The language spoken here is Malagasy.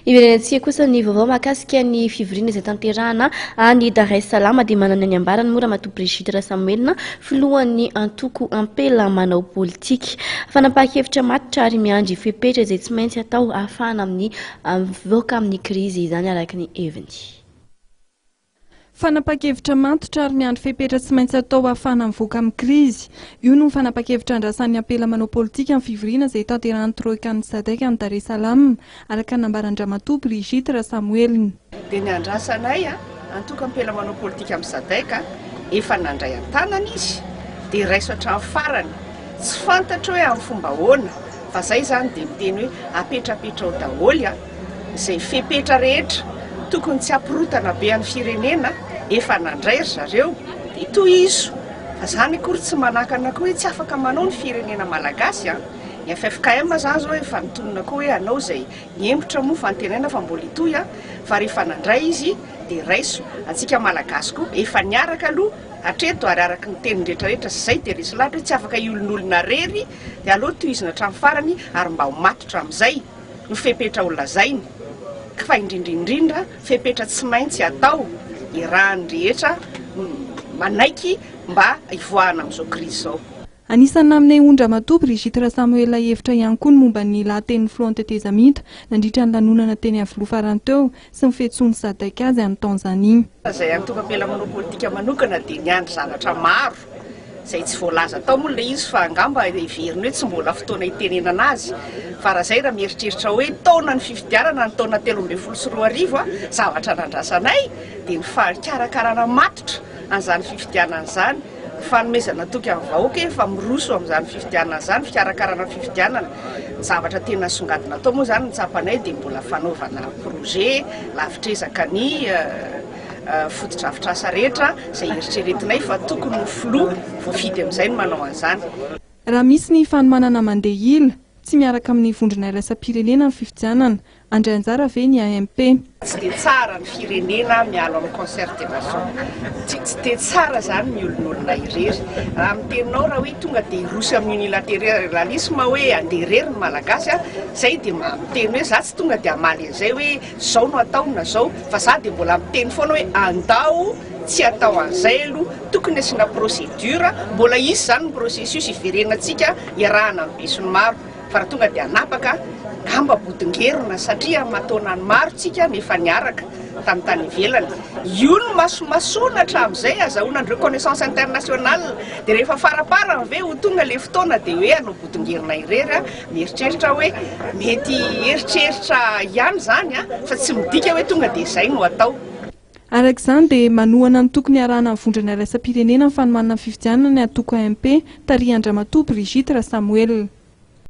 Iverenantsika kosa ny vaovao mahakasika ny fivoriana izay tanterahana any Dar es Salaam dia manana ny ambarany moa Ramatoa Brigitte Rasamoelina, filohan'ny antoko Ampela manao politika. Fanapahan-kevitra matotra ary miandry fepetra izay tsy maintsy atao ahafahana amin'ny mivoaka amin'ny krizy izany araka ny heviny. Fanapahan-kevitra matotra ary miandry fepetra tsy maintsy atao hahafahana mivoaka amin'ny krizy. Io no fanapahan-kevitra andrasan'ny ampela manao politika amin'ny fivoriana izay tanterahan'ny Troikan'ny Sadec any Dar es Salaam, araka ny nambaran-dRamatoa Brigitte Rasamoelina. Dia ny andrasanay, antoko ampela manao politika amin'ny Sadec, efa nandray an-tanana izy, dia raiso hatramin'ny farany. Tsy fantatro hoe amin'ny fomba ahoana, fa izay izany dia miteny hoe apetrapetrao daholo. Izay fepetra rehetra tokony tsy hampirotana be an'ny firenena efa nandray ry zareo dia tohizo fa zany akory tsy manakana koa hoe tsy afaka manao ny firenena malagasy an! Ny ffkm zany zao efa nitonona koa hoe hanao izay niembotra moa fa antenaina fa mbola hitohy an! Fa rehefa nandray izy dia raiso, antsika malagasy koa efa niaraka aloha hatreto ary araka ny teniny rehetra rehetra zay dia resy lahatra hoe tsy afaka hiolonolona rery dia aleo tohizina hatramin'ny farany ary mba ho matotra amin'izay. no fepetra ho lazainy fa indrindra indrindra fepetra tsy maintsy atao iarahan'ny rehetra manaiky mba hivoahana amin'izao krizy izao. Anisan'ny nanehoan-dRamatoa Brigitte Rasamoelina hevitra ihany koa ny momba ny lahatenin'ny filohan'ny tetezamita nandritra ny lanonana teny Iavoloha farany teo sy ny fiantsoan'ny Sadec azy any Tanzania. Izay antoko-ampela manao politika manokana dia niandry zavatra maro. Izay tsy voalaza tao moa ilay izy fa angamba heveriny hoe tsy mbola fotoana hitenenana azy. Fa raha izay raha mieritreritra hoe taona ny fifidianana ny taona 2013 zavatra nandrasanay dia ny fikarakarana matotra an'izany fifidianana izany, ny fanomezana toky amin'ny vahoaka hoe efa miroso amin'izany fifidianana izany, fikarakarana fifidianana. Ny zavatra tena nisongadina tao moa izany ny tsapanay dia mbola fanaovana projet lavitr'ezaka ny fotodrafitrasa rehetra izay eritreretinay fa tokony ho filoha voafidy amin'izay no manao an'izany. Raha misy ny fanomanana mandeha ila, tsy miaraka amin'ny vondrona iraisam-pirenena ny fifidianana, handray anjara ve ny AMP? Tsy dia tsara ny firenena miala amin'ny concert des nations. Tsy dia tsara izany ny olonolona irery. Raha amin'ny teninao raha hoe tonga dia hiroso amin'ny unilatéralisme hoe handeha irery ny Malagasy, izay dia miteny hoe za tsy tonga dia hamaly an'izay hoe zao no atao na zao fa za dia mbola miteny foana hoe andao tsy atao an'izay aloha, tokony asiana procédure, mbola hisy zany ny processus hiverenantsika hiarahana amin'ny besinimaro fa raha tonga dia hanapaka ngamba bodongerona satria aman-taonany maro tsika no efa niaraka tamin'ny tany ivelany, io no masomasoana hatramin'izay azahoana ny reconnaissance internationale dia rehefa faraparany ve ho tonga le fotoana dia hoe hanao bodongerona irery a. Mieritreritra aho hoe mety eritreritra ihany izany fa tsy midika hoe tonga dia izay no atao. Araka izany dia manohana ny tokony hiarahana amin'ny vondrona iraisam-pirenena amin'ny fanomanana ny fifidianana ny antoko AMP, tarihan-dRamatoa Brigitte Rasamoelina.